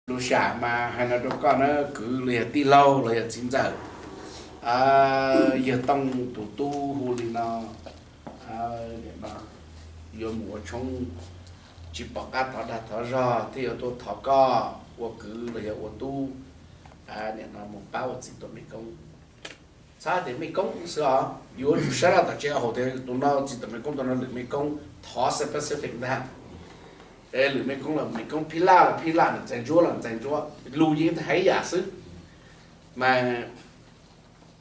Lus sam mas hais no rau koj na, kwv los yog tij laug los yog txiv ntxawm, yawg Tooj tus tub hu li no, yuav mus ua tshoob, tsis pom qab thov dag thov zog thiaj yuav tuaj thov koj ua kwv los yog ua tub, nim no mus pab ua txiv tuam mej koob. Txhob tias mej koob xwb os, yuav tsum sab laj tom tsev haus tias tus no txiv tuam mej koob, tus no lwm mej koob, thov specific ntag. Lwm mej koob los mej koob, phij laj los phij laj, ntxhais ntsuab los ntxhais ntsuab, lus yeej hais ib yam xwb. Mas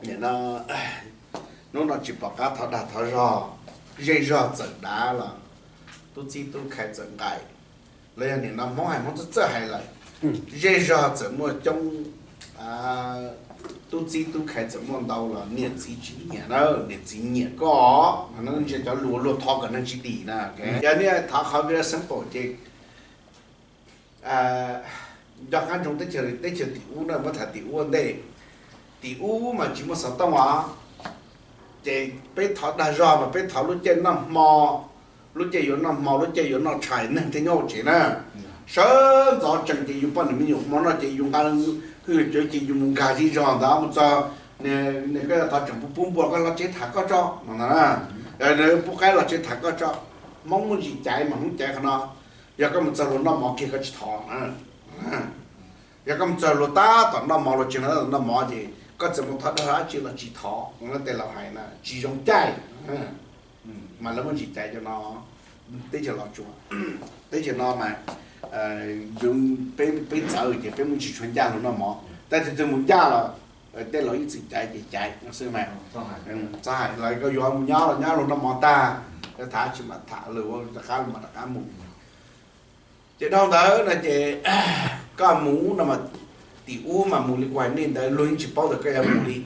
nim no, hnub no tsis pom qab thov dag thov zog, zej zog txawm dav los tub txib tub khais txawm nqaim, los yog nim no Hmoob hais Hmoob txawj txawj hais lawm, zej zog txawm muaj coob, tub txib tub khais txawm muaj ntau los niam txiv tsis nyiam na, niam txiv nyiam koj. Ntsia cov lus luag thov kom neeg tsis dim na. Yog nej thov qhov very simple ces nco qab ntsoov teb chaws, teb chaws tim ub na, muab tham tim ub ua ntej. Tim ub mas tsis muaj xov tooj os, ces peb thov dag zog mas peb thov lub caij noj hmo, lub caij yuav noj hmo, lub caij yuav noj tshais, neeg thiaj nyob hauv tsev na. Sawv ntxov tsees ces yus poj niam me nyuam hmo no ces yus nqa hwj cawv ces yus mus nkag zej zog ntawd mus txog, niam koj yog thov tseem pub pub npua koj los tsev tham koj tso no ntag na. Pub qaib los tsev tham koj tso. Hmoob muaj ntsis caiv mas Hmoob caiv qhov no. Yog koj mus txog luag noj mov kiag koj tsis thov na. Yog koj mus txog luag tab tom noj mov, luag tsev no tab tom noj mov ces koj txawm mus thov dag dab tsi los tsis thov, tej laus hais na tsis zoo caij. Mas lawv muaj ntsis caiv cov no. Teb chaws Los Tsuas, teb chaws no mas peb txawv ces peb muaj ntsis tshuav ncaj luag noj mov, tab sis twg mus ncaj los tej laus ib txwm caiv ces caiv no xwb mas. Txhob hais, lawv koj yuav mus nyob los nyob, luag noj mov tag, tham tsis mam tham, lwm ua rov qab los mam rov qab mus. Ces dhau ntawd no ces koj mus no mas tim ub mas mus li kuv hais nej ntawd luag yeej tsis paub tias koj yuav mus li.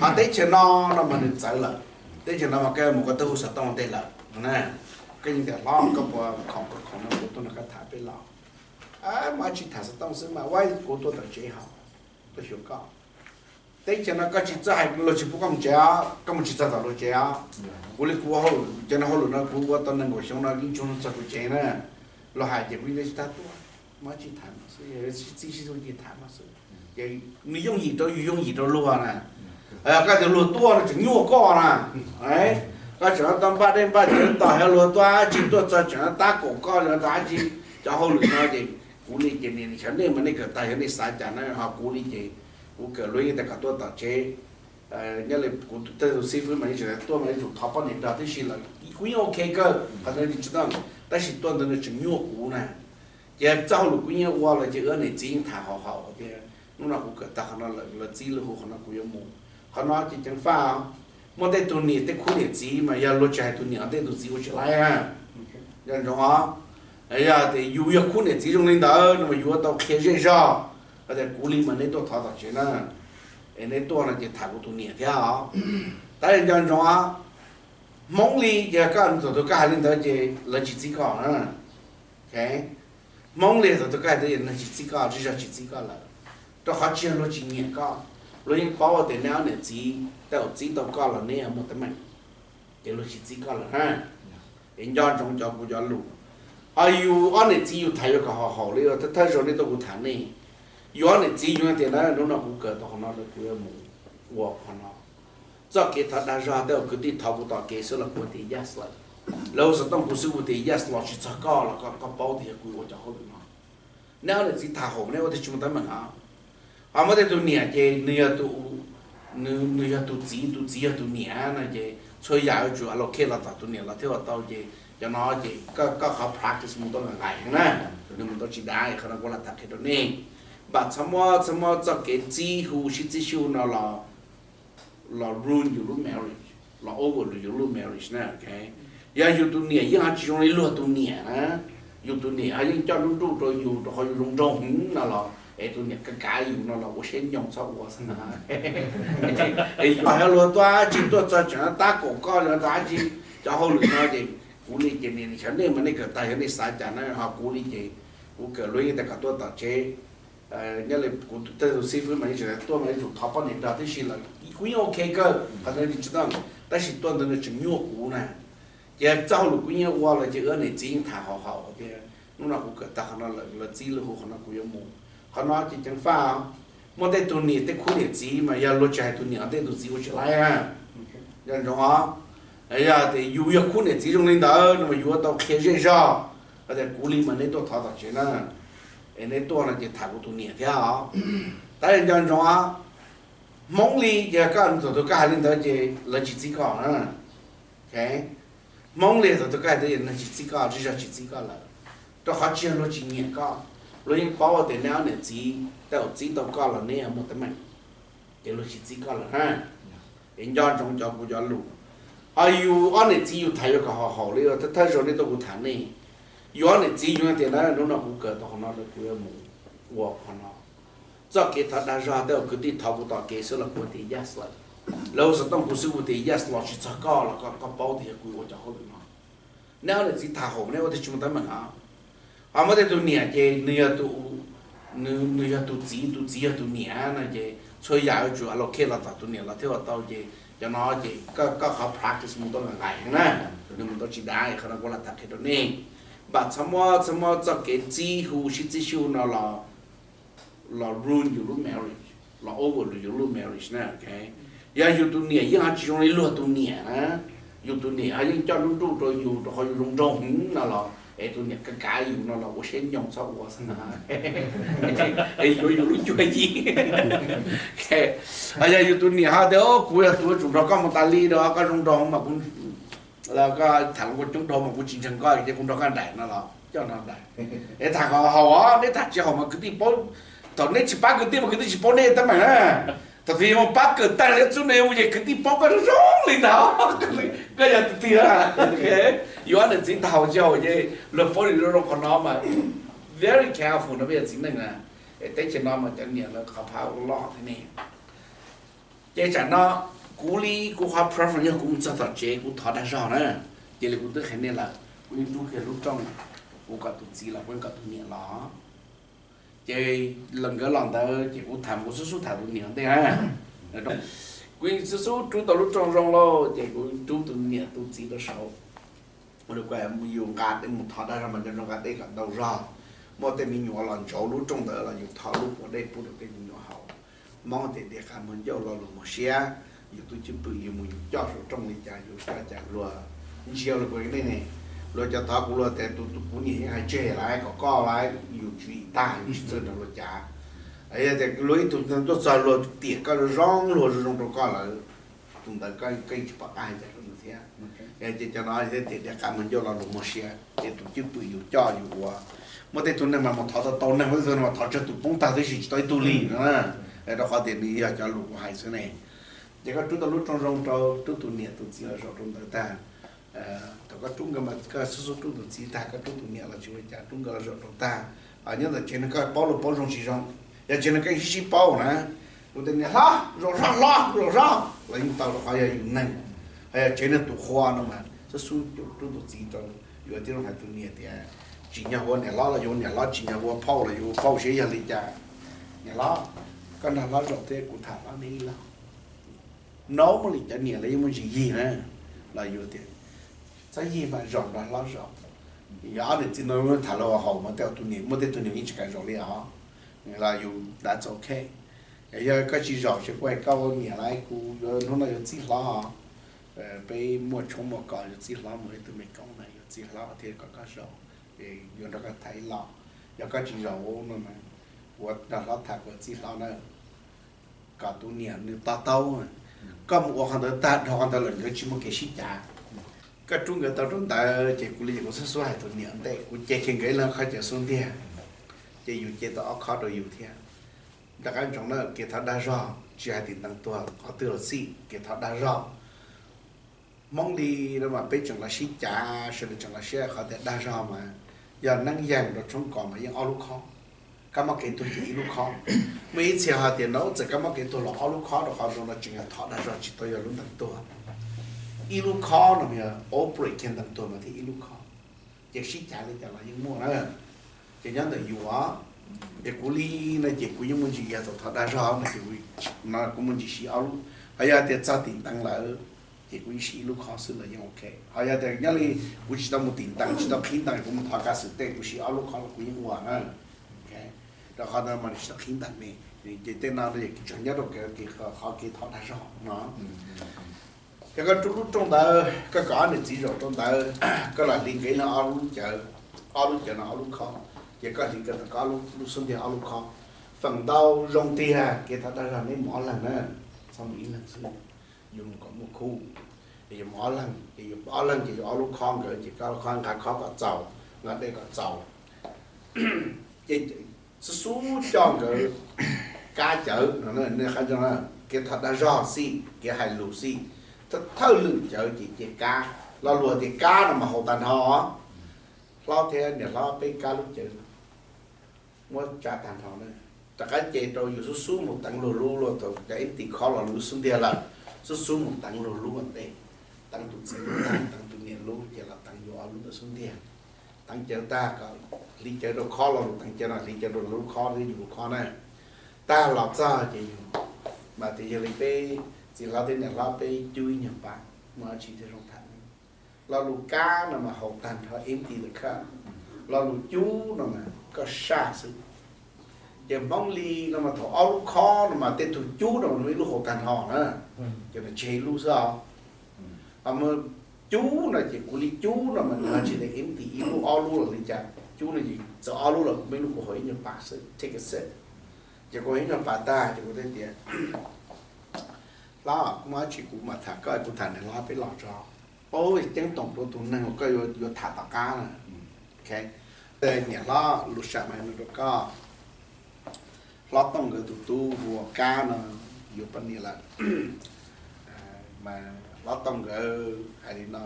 Ho teb chaws no no mas nws txawv lawm, teb chaws no mas koj yuav mus koj twb hu xov tooj ua ntej lawm. Koj yeej tias hlob koj puas khoom, koj khoom no kuv tuaj nrog koj tham peb los. Muaj dab tsi tham xov tooj xwb mas, ua kuv tuaj tom tsev haus, tuaj xyuas koj. Teb chaws no koj tsis txawj hais luag tsis pub koj mus tsev os, koj mus tsis txog tom luag tsev os. Kuv li kuv ua hauj lwm, cov no hauj lwm no kuv ua tau nees nkaum xyoo no yeej tsis txog kuv tsev na. Luag hais ces kuv yeej tsis tag tuaj, muaj dab tsi tham xwb, sib txib sib txuj ces tham no xwb. Ces nws yooj yim rau yus yooj yim rau luag na. Koj tias luag tuaj no tseem nyuaj koj na. Koj tseem tau npaj dej npaj cawv tos, yog luag tuaj dab tsi tuaj txog tseem tab kaum koj los tag dab tsi. Cov hauj lwm no ces kuv li ces nim xyov nej mas nej kawm tag, yog nej xav cas na, ho kuv li ces kuv kawm luag yeej tias kom tuaj tom tsev. Nyob li kuv tej tus xib fwb mas yeej tseem tuaj mas yeej tsum thov poj niam nrog tib si los kuv yeej ok kawg, qhov ntawd tsis tau, tab sis tuaj ntawd nws tseem nyuaj kuv na. Ces txoj hauj lwm kuv yeej ua los ces wb niam txiv yeej tham haum haum tias hnub no kuv kawm tag qhov no lawm, lawv txib lawv hu qhov no kuv yuav mus. Qhov no ces ceev faj, muaj tej tug niam tej khub niam txiv mas yog luag tsis hais tus niam tej tus txiv ua tsis laib. Nco ntsoov os, yog tias yus yog khub niam txiv zoo li ntawd no mas yus yuav tau qhia zej zog tias kuv li mas nej tuaj thov tom tsev na, es nej tuaj no ces tham kuv tus niam thiab os. Tab sis nco ntsoov os, Hmoob li ces koj thaum twg koj hais li ntawd ces lawv tsis txib koj na. Hmoob li thaum twg koj hais ntawd ces neeg tsis txib koj, zej zog tsis txib koj lawm, rau qhov tsis yog luag tsis nyiam koj, luag yeej paub tias neb ob niam txiv tej zaum txib tau koj los neb muaj teeb meem, ces luag tsis txib koj lawm na. Es nco ntsoov cov kuv cov lus. Ho yus ob niam txiv yus tham yuav kom haum haum li thawj zaug nej tuaj kuv tham nej. Yus ob niam txiv yus tias na, hnub no kuv kawm tau qhov no lawm kuv yuav mus ua qhov no. Txoj kev thov dag zog tej zaum kwv tij thov kuv tom kev xwb los kuv tias yes lawm. Lawv hu xov tooj kuv xwb kuv tias yes los tsis txog koj los koj paub tias yog kuv ua cov hauj lwm no. Neb ob niam txiv tham haum neb ua tiag tsis muaj teeb meem os. Ho muaj tej tus niam ces nws yog tus, nws yog tus txiv, tus txiv yog tus niam no ces txhua yam yuav tsum allocate los tom tus niam los thiaj ua tau ces cov no ces koj qhov practice mus tau nqaim heev na, nws mus tau tsis dav, qhov no kuv lam tham qhia rau nej. Npam txhob muab, txhob muab txoj kev txib hu sib txib sib hu no los los ruin yus lub marriage, los over yus lub marriage na. Yog yus tus niam yeej ho tsis zoo li luag tus niam na, yus tus niam ho yeej coj nruj nruj rau yus rau qhov yus zoo nraug heev no los es tus niam kav kav yus no los ua siab ncoo txhob ua xwb. Yog luag tuaj dab tsi tuaj txog tseem tab kaum koj los tag dab tsi, cov hauj lwm no ces kuv li ces nim xyov nej mas nej kawm tag, yog nej xav cas na, ho kuv li ces kuv kawm luag yeej tias kom tuaj tom tsev. Nyob li kuv tej tus xib fwb mas yeej tseem tuaj mas yeej tsum thov poj niam nrog tib si los kuv yeej ok kawg, qhov ntawd tsis tau, tab sis tuaj ntawd nws tseem nyuaj kuv na. Ces txoj hauj lwm kuv yeej ua los ces wb niam txiv yeej tham haum haum tias Hnub no kuv kawm tag qhov no lawm, lawv txib lawv hu qhov no kuv yuav mus. Qhov no ces ceev faj, muaj tej tug niam tej khub niam txiv mas yog luag tsis hais tus niam los tej tus txiv ua tsis laib. Nco ntsoov os, yog tias yus yog khub niam txiv zoo li ntawd no mas yus yuav tau qhia zej zog hais tias kuv li mas neb tuaj thov tom tsev na, es neb tuaj no ces tham kuv tus niam thiab os. Tab sis nco ntsoov os, Hmoob li ces koj thaum twg koj hais li ntawd ces lawv tsis txib koj na. Hmoob li thaum twg koj hais tias nws tsis txib koj, zej zog tsis txib koj lawm, rau qhov tsis yog luag tsis nyiam koj, luag yeej paub tias neb ob niam txiv tej zaum txib tau koj los neb muaj teeb meem, ces luag tsis txib koj lawm na. Es nco ntsoov cov kuv cov lus. Ho yus ob niam txiv yus tham yuav kom haum haum li thawj zaug nej tuaj kuv tham nej, yus ob niam txiv yus tias na, hnub no kuv kawm tau qhov no lawm kuv yuav mus ua qhov no. Txoj kev thov dag zog tej zaum kwv tij thov kuv tom kev xwb los kuv tias yes lawm, lawv hu xov tooj kuv xwb kuv tias yes los tsis txog koj los koj paub tias yog kuv ua cov hauj lwm no. Neb ob niam txiv tham haum neb ua tiag tsis muaj teeb meem os. Ho muaj tej tus niam ces nws yog tus, nws yog tus txiv, tus txiv yog tus niam no ces txhua yam yuav tsum allocate los tom tus niam los thiaj ua tau ces cov no ces koj qhov practice mus tau nqaim heev na, nws mus tau tsis dav, qhov no kuv lam tham qhia rau nej. Npam txhob muab, txhob muab txoj kev txib hu sib txib sib hu no los los ruin yus lub marriage, los over yus lub marriage na. Yog yus tus niam yeej ho tsis zoo li luag tus niam na, yus tus niam ho yeej coj lub nruj rau yus rau qhov yus zoo nraug heev no los es tus niam kav kav yus no los ua siab nyoo txhob ua xwb na, es yuav yus lub cuab yig. Ho yog yus tus niam ho tias kuv yog tus yuav tsum nrog koj mus tas li rau koj zoo nraug mas kuv, koj tham hluas nkauj coob dhau mas kuv tsis ntseeg koj ces kuv nrog koj nraim no los coj nrog nraim. Es tham kom haum os, neb tham tsis haum mas kwv tij paub, thaum neb tsis pab kwv tij mas kwv tij tsis paub neb teeb meem na. Thaum twg yog mus pab kawm tag liab txub no mus ces kwv tij paub koj zoo li ntawd, koj yog tus twg na. Yus ob niam txiv tham haum tsis haum ces luag paub li zoo qhov no mas very careful no peb yog txiv neej na. Es teb chaws no mas cov niam lawv qhov phab ua loj thiab ne. Ces tsam no kuv li kuv qhov preference yog kuv mus txog tom tsev kuv thov dag zog na. Ces li kuv twb qhia nej lawm, kuv yeej rub kiag lub rooj, kuv kom tus txiv los kuv yeej kom tus niam los. Ces los nkawd los ntawd ces kuv tham kuv xub xub tham tus niam ntej na. Kuv yeej xub xub rub tau lub rooj zoo lauj ces kuv rub tus niam tus txiv rau saud. Ua li kuv yus nqa dej mus thov dag zog mas nco ntsoov nqa dej kom ntau zog. Muaj tej me nyuam los ntsauv lub rooj ntawd los yus thov lub puas dej pub rau tej me nyuam haus. Hmoob tias diav qab muag ncauj lo lus muag siab, yus tus cwj pwm yus mus yus coj saum rooj li cas yus coj cas luag ntsia li kuv nej ne. Luag cov thov kuv luag tias tus tus kuv niam yeej hais tseg lawm kom koj lawm yus tswv yim tag yus tsis txawj nrog luag cav. Yog tias luag ib tug tuaj txog luag tiam koj zoo zoo luag zoo zoo rau koj lawm, tus ntawd koj yeej tsis pom qab hais cas rau nws thiab. Ces cov no thiaj tias diav qab muag ncauj lo lus muag siab ces tus cwj pwm yus coj yus ua. Muaj tej tug neeg mas mus thov tau tau neeg, muaj tej tug neeg mas thov tsawg tus poob tag tib si tsis tau ib tug li no. Rau qhov tias nws yog cov lus kuv hais xwb ne. Ces koj rub tau lub rooj zoo rau, rub tus niam tus txiv los zaum rau ntawd tag. Thaum koj rub nkawd mas koj xub xub rub tus txiv tag, koj rub tus niam los tsis ua cas, rub nkawd los zaum rau tag. Nyob ntawm tsev neeg koj paub luag paub zoo tsis zoo, yog tsev neeg koj yeej sib sib paub na, kuv tias niam hlob zaum zog, hlob zaum zog los yeej tau rau qhov yog yus neeg. Ho yog tsev neeg tus qhua no mas xub xub rub tus txiv rau, yuav tib zoo hais tus niam tias tsim nyog ua niam hlob los yuav ua niam hlob, tsim nyog ua phauj los yuav ua phauj, seb yog li cas. Niam hlob, koj nrog hlob zaum thiab kuv tham hlob neb ib los. Normally cov niam lawv yeej muaj ntsis yig na, los yus tias txhob yig mas zaum nrog hlob zaum. Yog ob niam txiv no tham los haum mas tej tus niam, muaj tej tus niam yeej tsis kam zaum li os, los yus that's okay. Yog koj tsis zaum ces kuv hais koj ua niam lawm, kuv yuav hnub no yuav txib hlob, peb muaj tshoob muaj kos yuav txib hlob mus ib tug me koob na, yuav txib hlob thiab kom koj zaum, yuav nrog koj tham ib los. Yog koj tsis zaum no, kuv nrog hlob tham, kuv txib hlob na, kom tus niam nws to taub. Koj mus ua qhov ntawd tag, dhau qhov ntawd lawm nkawd tsis muaj kev sib cav. Koj rub nkawd tau rau ntawd ces kuv li ces kuv xub xub hais tus niam ntej, kuv ce kiag nkawd ib leeg qhov chaw xub ntiag, ces yus ce tau ob khob rau yus thiab. Nco qab ntsoov na, kev thov dag zog tsis hais tim ntees tuag qhov twg los xij, kev thov dag zog. Hmoob li no mas peb tseem los sib cav, sawv daws tseem los sib qhov tias dag zog mas yog neeb yeeg rau tshoob kos mas yeej ob lub khob. Kab mob kev tuag ces ib lub khob. Muaj ib txhia hais tias no txawm kab mob kev tuag los ob lub khob rau qhov zoo no tseem yog thov dag zog tsis tau yog lub ntees tuag. Ib lub khob no mas yog ob pruem kiag ntees tuag mas thiaj ib lub khob. Ces sib cav li cas los yeej muaj na. Ces nyob ntawm yus, ces kuv li no ces kuv yeej muaj ntsis yog thaum thov dag zog no ces no kuv muaj ntsis siv ob lub. Ho yog tias txog tim ntees lawm, ces kuv ib sim ib lub khob xwb los yeej ok. Ho yog tias nyob li kuv tsis tau mus tim ntees, tsis tau qhib ntees, kuv mus thov kav xwm tej, kuv sim ob lub khob los kuv yeej ua na. Rau qhov ntawd mas nws tsis tau qhib ntees ne, ces tej no tseem nyob rau kev, qhov kev thov dag zog no. Yog koj rub lub rooj ntawd, koj kom ob niam txiv zaum rau ntawd, koj los hliv nkawd ib leeg ob lub cawv, ob lub cawv no ob lub khob, ces koj hliv nkawd tom koj lub xub ntiag ob lub khob. Feem ntau zoo tiag kev thov dag zog neb mus ob leeg na, txhob mus ib leeg xwb, yuav mus kom muaj khub. Yuav mus ob leeg, ces yuav ob leeg ces yuav ob lub khob nkawd, ces koj lub khob nqa khob kom txaus, nqa dej kom txaus. Ces xub xub coj nkawd kab cawv no, kev thov dag zog xij, kev hais lus xij, thawj lwm cawv ces cia kab. Lo lus tias kab no mas haus tag nrho. Hlob thiab niam hlob peb kab lub cawv, muab tsa tag nrho na, rov qab ces rau yus xub xub mus teev luag lub, luag thaum cov empty khob los lub xub ntiag lawm, xub xub mus teev luag lub ua ntej, teev tus txiv lub tag, teev tus niam lub, ces los teev yus ob lub ntawm xub ntiag. Teev cawv tag kom hliv cawv rau khob los lus teev cawv no, hliv cawv rau lub khob thiab yus lub khob na. Tag los txog ces yus mas tias yog li peb txiv hlob thiab niam hlob peb cub ib nyuag pas, muaj dab tsi thiaj zoo tham. Lo lus kab no mas haus tag nrho empty the cup. Lo lus cub no mas koj saj xwb. Ces Hmoob li no mas thaum ob lub khob no mas tej tug cub no mas ib lub haus tag nrho na, ces nws tseg ib lub xwb os. Ho cub no ces kuv li cub no mas nws ho tsis tias empty ib lub ob lub los li cas, cub no ces txawm ob lub los kuv muaj ib lub kuv haus ib nyuag pas xwb, take a sip. Ces kuv haus ib nyuag pas tag ces kuv thiaj tias, hlob, muaj dab tsi kuv mam tham koj, kuv tham niam hlob peb los tso. Ub, ceeb toom rau tus neeg uas koj yuav tham tom qab na. Niam hlob Lus Sam mas hais no rau koj, Hlob Tooj nkawd tus tub hu ua Kab no yuav poj niam lawm. Mas Hlob Tooj nkawd hais li no,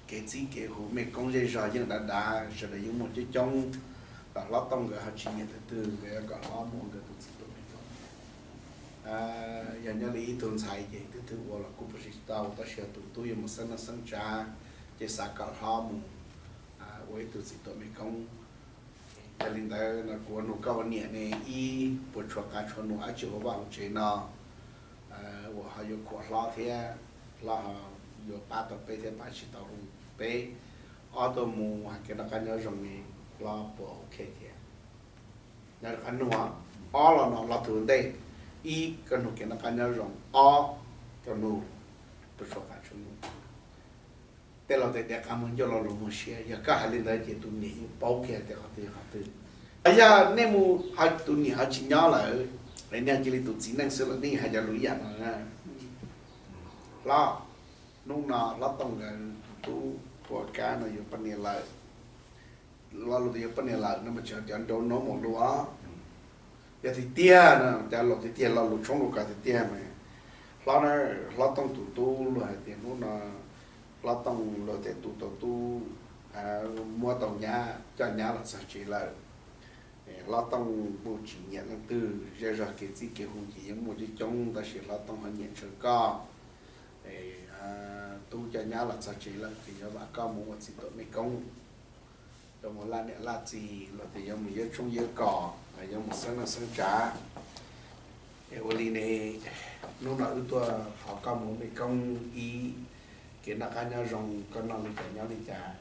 kev txib kev hu mej koob zej zog yeej dav dav, sawv daws yeej muaj coob coob, los Hlob Tooj nkawd ho tsis nyiam tus twg, nkawd yuav kom Hlob muab nkawd tus txiv tuam mej koob. Yog nyob li ib tug ntxhais ces twb twb ua los kuj pab tsis tau, tab sis yog tus tub yuav mus xeeb leej xeeb tsav, ces xav kom Hlob mus ua ib tug txiv tuam mej koob. Yog li ntawd no kuv ua nug koj ua niam ne, ib, puas tshuav qav tshuav num dab tsi hauv vaj hauv tsev no uas ho yuav khuam Hlob thiab Hlob ho yuav pab tau peb thiab pab tsis tau peb? Ob tuaj mus hais kev noj qab nyob zoo ne, Hlob puas ok thiab? Nyob rau qab nug, ob los no Hlob tug ntej, ib, koj nug kev noj qab nyob zoo, ob, koj nug puas tshuav qav tshuav num. Tej laus tias qab muag ncauj lo lus muag siab, yog koj hais li ntawd ces tus niam yeej paub kiag tias qhov twg yog qhov twg. Yog nej mus ho tus niam ho tsis nyob lawm, nej cia li tus txiv neej xwb los nej hais cov lus ib yam no na. Hlob, hnub no Hlob Tooj nkawd tus tub hu ua Kab no yuav poj niam lawm. Lo lus tias yuav poj niam lawm no mas tsis yog cov nrau no mus lus os. Yog tiag tiag no, cov laus tiag tiag, lo lus tshoob lus kos tiag tiag mas, Hlob, Hlob Tooj tus tub luag hais tias hnub no Hlob Tooj luag tej tus tau tub muab tau nyab, coj nyab los txog tsev lawm. Hlob Tooj kuj tsis nyiam leej twg, zej zog kev txib kev hu ces yeej muaj coob coob, tab sis Hlob Tooj ho nyiam ntshaw koj. Tub coj nyab los txog tsev lawm ces yuav vam koj mus ua txiv tuam mej koob, yuav mus laj niam laj txiv, los tias yuav mus yawb tshoob yawb kos, yuav mus xeeb leej xeeb tsav. Es ua li ne, hnub no wb tuaj thov koj mus mej koob, ib, kev noj qab nyob zoo koj noj li cas nyob li cas,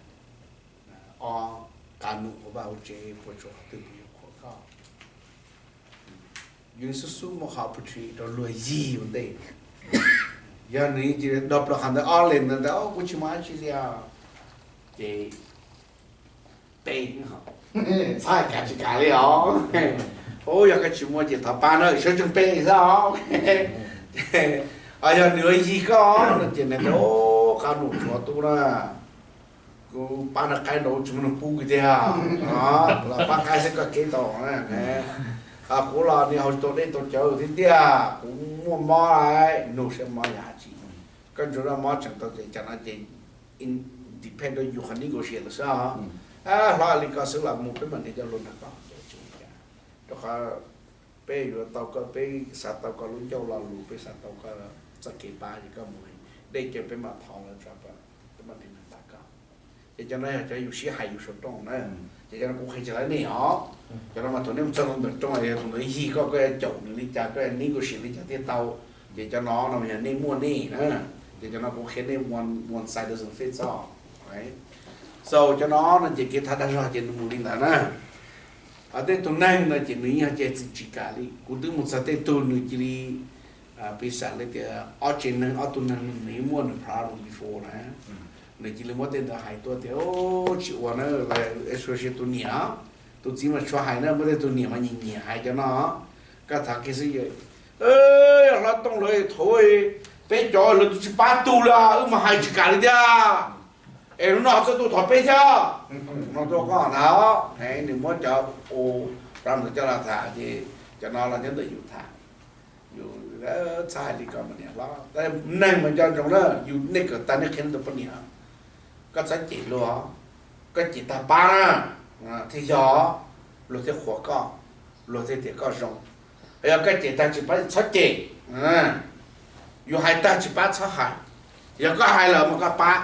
ob, qav num hauv vaj hauv tsev puas tshuav qhov twg puas yuav khuam koj. Yus xub xub muab qhov opportunity rau luag yig ua ntej. Yog nws cia li dob plaws qhov ntawd ob leeg ntawd ntag, kuv tsis muaj dab tsi li os, ces peb, txhob hais kav tsis kav li os. Ub, yog koj tsis muaj ces thov pab na, sawv tsees peb xwb os. Yog nws yig koj no ces nws tias, qav num tshuav tub na, kuv pab nws qaib nraud tsis muaj neeg pub kiag tiag, los pab qaib xwb koj kev tau. Kuv los niaj hauv tau dej tau cawv thiab tiag, kuv muaj mob lawm, nug saib mob yam dab tsi. Koj ntsuag zaj mob tseem tau ces cov no ces depend rau yus qhov negotiate lawm xwb os. Hlob, li koj xwb los mus peb mam nias cov lus nrog koj. Rau qhov peb yuav tau koj, peb xav tau koj lub ncauj lo lus, peb xav tau koj txoj kev pab, ces koj mus, dej cawv peb mam thov lawv tso, peb mam nias nws nrog koj. Ces cov no yog cov yus sib hais yus saum rooj na. Ces cov no kuv qhia tsis tau nej os. Cov no mas thaum nej mus txog ntawm rooj, yog tus ntawd yig koj, koj yuav caum nws li cas, koj yuav negotiate li cas thiaj tau. Ces cov no no yog nej muaj nej na. Ces cov no kuv qhia nej one size doesn't fit all. So cov no no ces kev thov dag zog ces nws mus li ntawd na. Ho tej tug neeg no ces nws yeej yog ces txwm tsis kam li. Kuv twb mus txog tej tug nws cia li, piv xam li tias ob tsev neeg ob tug neeg nws yeej muaj nws problem before na. Nws cia li muab tej ntawd hais tuaj tias tsis ua na, especially tus niam, tus txiv mas tshua hais na, muaj tej tus niam mas nyiam nyiam hais cov no. Koj tham kiag xwb, yog hlob Tooj lawv thaum peb cov lawv twb tsis pab tug li, wb mas hais tsis kam li thiab. Es hnub no txawj tuaj thov peb thiab no tuaj koj ntag. Nws muab cov ua rau ntawd coj los tham ces cov no los nyob ntawm yus tham. Yus txhob hais li ko mas niam hlob, neeg mas nco ntsoov na, yus nej kawm tag nej qhia nej tus poj niam, koj txhob cem luag, koj cem tag pab na thiaj yog, luag thiaj qhuas koj, luag thiaj tias koj zoo. Yog koj cem tag tsis pab txhob cem, yus hais tag tsis pab txhob hais, yog koj hais lawm mas koj pab.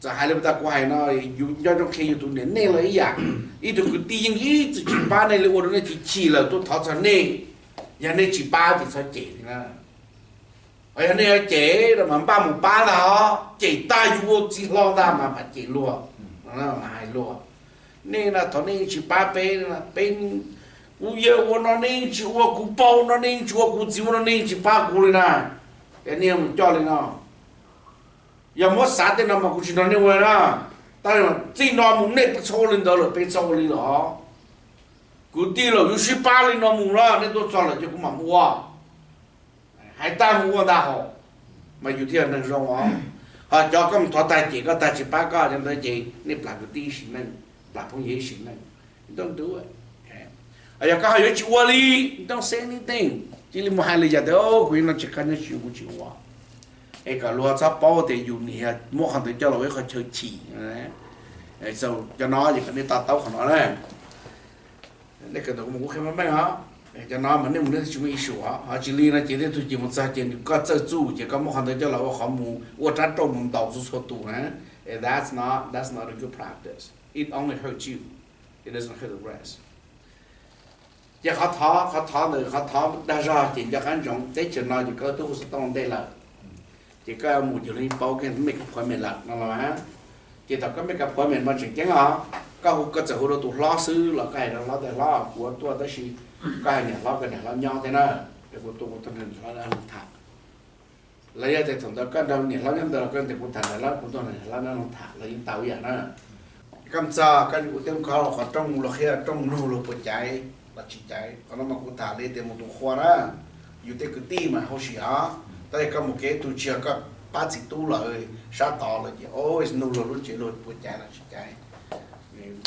Txawm hais li tag kuv hais no, yus nco ntsoov qhia yus tus niam nej los ib yam. Ib tug kwv tij yeej ib txwm tsis pab nej li ua rau nej chim chim lawm tuaj thov txog nej, yog nej tsis pab ces txhob cem li na. Yog nej yuav cem mas npaj mus pab ntag, cem tag yus ua txiv hlob ntag mas mam cem luag, mam hais luag. Nej na thaum nej yeej tsis pab peb, peb, kuv yawg ua no nej yeej tsis ua, kuv pog ua no nej yeej tsis ua, kuv txiv ua no nej yeej tsis pab kuv li na. Es nej mus coj li no. Yog muab xav tej no mas kuv tsis nrog nej ua na. Tab sis txij no mus nej txhob ua li ntawd lawm, peb txhob ua li lawm. Kwv tij lawm, yus sib pab li no mus na, nej tuaj txog lawm ces kuv mam ua. Hais tag mus ua ntag hos, mas yus thiaj yog neeg zoo os. Ho cov koj mus thov tag cem koj tag tsis pab koj cov ntawd ces nej plam kwv tij ib sim neej, plam phooj ywg ib sim neej. Don't do it. Yog koj ho yuav tsis ua li, don't say anything. Cia li mus hais li cas tias kuv yeej no tsis qab nyob tsis kuv tsis ua. Es kom luag txhob paub tias yus nim yog muab qhov ntawd coj los ua ib qho chaw chim. Cov no ces kom nej to taub qhov no na. Nej kawm ntawm kuv mas kuv qhia meej meej os. Cov no mas nej mus nej thiaj tsis muaj issue os. Ho tsis li no ces tej tug ces mus txog ces nws koj txawj txuj ces koj muab qhov ntawd coj los ua qhov mus ua rab rooj mus ntaus txhua txhua tus na. That's not, that's not a good practice. It only hurts you. It doesn't hurt the rest. Ces qhov thov, qhov thov ntawd, qhov thov dag zog ces nco qab ntsoov teb chaws no ces koj twb hu xov tooj ntej lawm. Ces koj mus ces luag yeej paub koj make appointment lawm no los mas. Ces thaum koj make appointment mas tseem ceeb os. Koj hu, koj txawm hu rau tus hlob xwb los koj hais rau hlob tias hlob kuv yuav tuaj tab sis koj hais niam hlob kom niam hlob nyob thiab na, es kuv tuaj kuv tuaj nrog niam hlob neb tham. Los yog tias thaum ntawd koj nrog niam hlob nyob ntawd los koj tias kuv tham niam hlob, kuv tuaj nrog niam hlob neb tham los yeej tau ib yam na. Koj mus txog koj ua teb mus kho qhov rooj los qhia rooj nug luag puas caiv los tsis caiv. Qhov no mas kuv tham li tias mus tus qhua na, yus tej kwv tij mas hauj sim os. Tab sis koj mus kev tug tsis yog koj pab txiv tub lawm, sab tod lawm ces always nug luag lub tsev luag puas caiv los tsis caiv.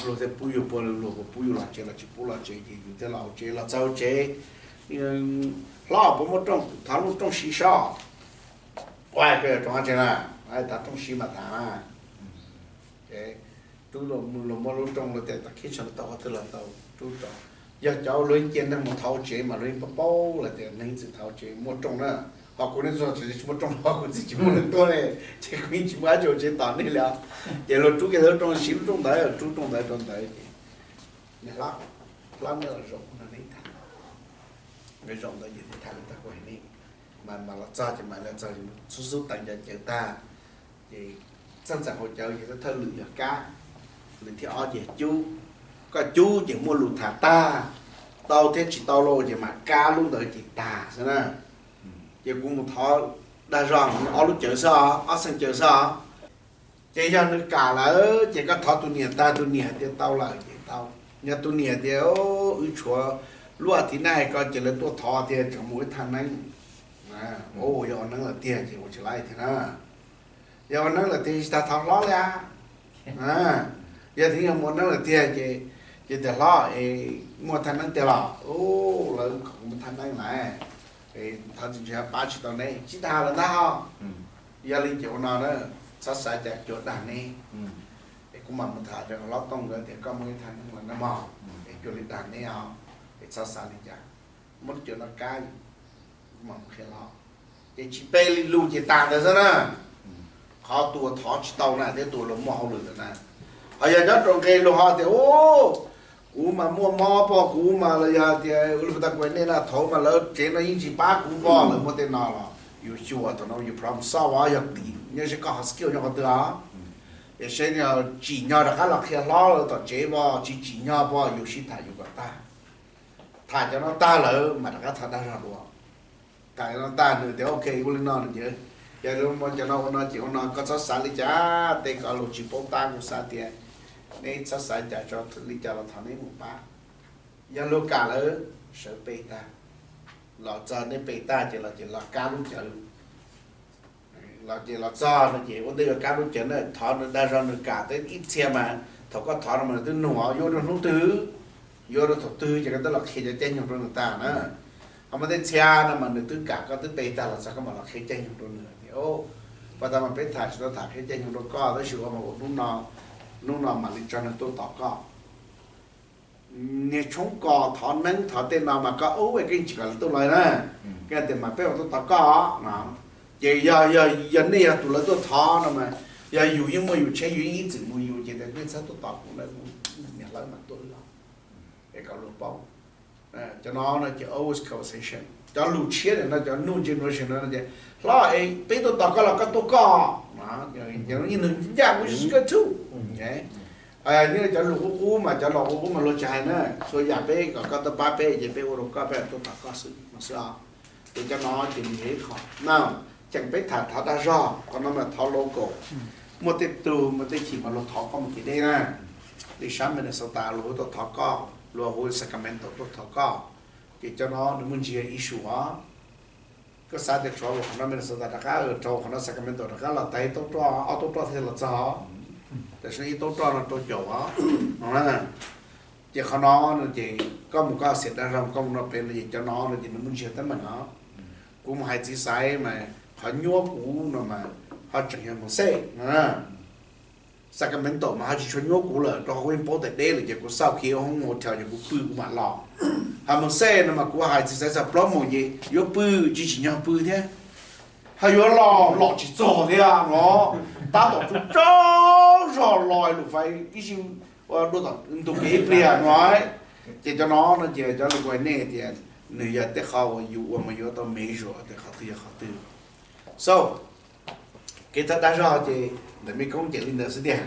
Luag thiaj pub yus, puas luag puas pub yus los tsev los tsis pub los tsev ces yus thiaj los hauv tsev, los txog hauv tsev, hlob puas muaj rooj, thov lub rooj siv sob. Ua koj yog rooj hauv tsev na, thov rooj siv mas tham na. Rub los, los muab lub rooj los tias tau khib tsho tau qhov twg los tau rub rau. Yog cov luag cia neeg mus thov hauv tsev mas luag yeej paub paub lawm tias neeg txwm thov hauv tsev muaj rooj na. Ho kuv nej txog tsev tsis muaj rooj los kuv txiv tsis muaj neeg tuaj ne, ces kuv yeej tsis muaj dab tsi hauv tsev tos nej li os. Ces luag rub kiag lub rooj, siv lub rooj ntawd, rub rooj ntawd rau ntawd ces, niam hlob, hlob nej los zaum no nej tham, zaum ntawd ces nej tham li tag kuv hais nej. Mas, mas los txog ces mam li txog, xub xub teev cov cawv tag, ces txog ntxeem hauv cawv ces thawj lwm yog kab, lwm thib ob ces cub. Koj cub ces muaj lus tham tag, tau thiab tsis tau lauj ces mam kab lub ntawd ces tag xwb na. Ces kuv mus thov dag zog ob lub cawv xwb os, ob xeem cawv xwb os. Ces yog nws kam lawm ces koj thov tus niam tag, tus niam hais tias tau lawm ces tau. Yog tus niam tias wb tshuav lub a thiv naj ko ces lawv tuaj thov tias tseem mus ib thaj neeb, yog ua neeb lawm tiag ces ua tsis laib thiab na. Yog ua neeb lawm tiag tsis tas thov hlob li a. Yog thiab yog mus ua neeb lawm tiag ces, ces tias hlob es muaj thaj neeb tiag los? Lawv kom kuv muaj thaj neeb lawm, thov tsis ntshe pab tsis tau neb, tsis tas lawm ntag ho. Yog li ces ua no na, txhob xav cas cuag dag neb. Es kuv mam mus tham rau hlob Tooj nkawd tias koj muaj ib thaj neeb los na mog, es cuag li dag neb os, es txhob xav li cas. Muab lub cawv no kab, kuv mam mus qhia hlob. Ces tsis pe li lus ces tas ntawd xwb na. Qhov tus uas thov tsis tau na thiab tus uas los muaj hauj lwm ntawd na. Ho yog nyob rau nqe lus ho tias, kuv mas muaj mob pog kuv mas los yog tias ua li puas tas kuv nej na, thaum mas lawv tsev no yeej tsis pab kuv pog, lawv muaj tej no los Yus xyuas thaum no yus problem solve os, yog tim nyob seb koj hom skill nyob qhov twg os. Ces seb tsim nyog rov qab los qhia hlob lawv tom tsev pom, tsis tsim nyog pom yus sib tham yus kom tag. Tham cov no tag lawm mas rov qab tham dag zog dua. Tham cov no tag nws tias ok ua li no nws ces, yog cov no ua no ces ua no, koj txhob xav li cas, tej ko luag tsis paub tab kuv xav tias neb txhob xav cas tso li cas los thov neb mus pab. Yog luag kam lawm sawv pe tag, los txog nej pe tag ces los ces los kab lub cawv. Los ces los txog no ces ua ntej yuav kab lub cawv na thov nws dag zog nws kam, twb ib txhia mas thaum koj thov no mas nws twb nug yuav rau hnub twg, yuav rau thaum twg ces koj twb los qhia cov caij nyoog rau nws tag na. Ho muaj tej txhia no mas nws twb kam koj twb pe tag los txog koj mam los qhia caij nyoog rau nws tias, pab tag mas peb tham tsis tau tham qhia caij nyoog rau koj tab sis ua mas ua hnub no, hnub no mam li tso neeg tuaj tos koj. Niag tshoob kos thov neeb thov tej no mas koj ub keej tsis kom lawv tuaj los na, koj tias mas peb ua tuaj tos koj no. Ces yog, yog nej yog tus lawv tuaj thov no mas, yog yus yeej muaj yus tsheb yus yeej ib txwm mus yus ces tias nej txhob tuaj tos kuv na, kuv niam hlawv mas tuaj los, es kom luag paub. Cov no no ces always conversation, cov lus tshiab no cov nuj generation no ces hlob es peb tuaj tos koj los koj tuaj koj, ces nws ncaj kuv kawg too. Nyob cov lus qub qub mas cov lus qub qub mas luag tsis hais na, txhua yam peb kom koj tuaj pab peb ces peb ua rau koj, peb tuaj tos koj xwb no xwb os. Ces cov no ces nws yog ib qho na, cheem peb tham thov dag zog, qhov no mas thov local. Muaj tej tug muaj tej chim mas luag thov koj mus kev deb na, li sab Minnesota luag hu tuaj thov koj, luag hu Sacramento tuaj thov koj, ces cov no nws muaj ntsis issue os. Koj xav tias rau qhov no Minnesota rov qab, rau qhov no Sacramento rov qab los tag ib toob roj ob toob roj thiaj los txog, tam sim no ib toob roj no rau caum os. Ces qhov no no ces koj mus koj xiam dag zog koj mus no pem no ces cov no no ces nws muaj ntsis teeb meem os. Kuv mus hais txiv xaiv mas qhov nyuab kuv no mas ho tseem yog Merced no. Sacramento mas ho tsis tshua nyuab kuv lawm rau qhov kuv yeej paub tias deb lawm ces kuv xauj kiag hoob hotel ces kuv pw kuv mam los. Ho Merced no mas kuv hais txiv xaiv txog plaub moos ces yuav pw tsis tsim nyog pw thiab, ho yuav los los tsis txog thiab no. Tab tom tsaug tsaug zog los lus fais ib sij ua dua tom ntug kev ib pliag no. Ces cov no no ces cov lus ua nej tias nws yog tej qho uas yus ua mas yuav tau measure tias qhov twg yog qhov twg. So, kev thov dag zog ces ntawm mej koob ces li ntawd xwb tiag.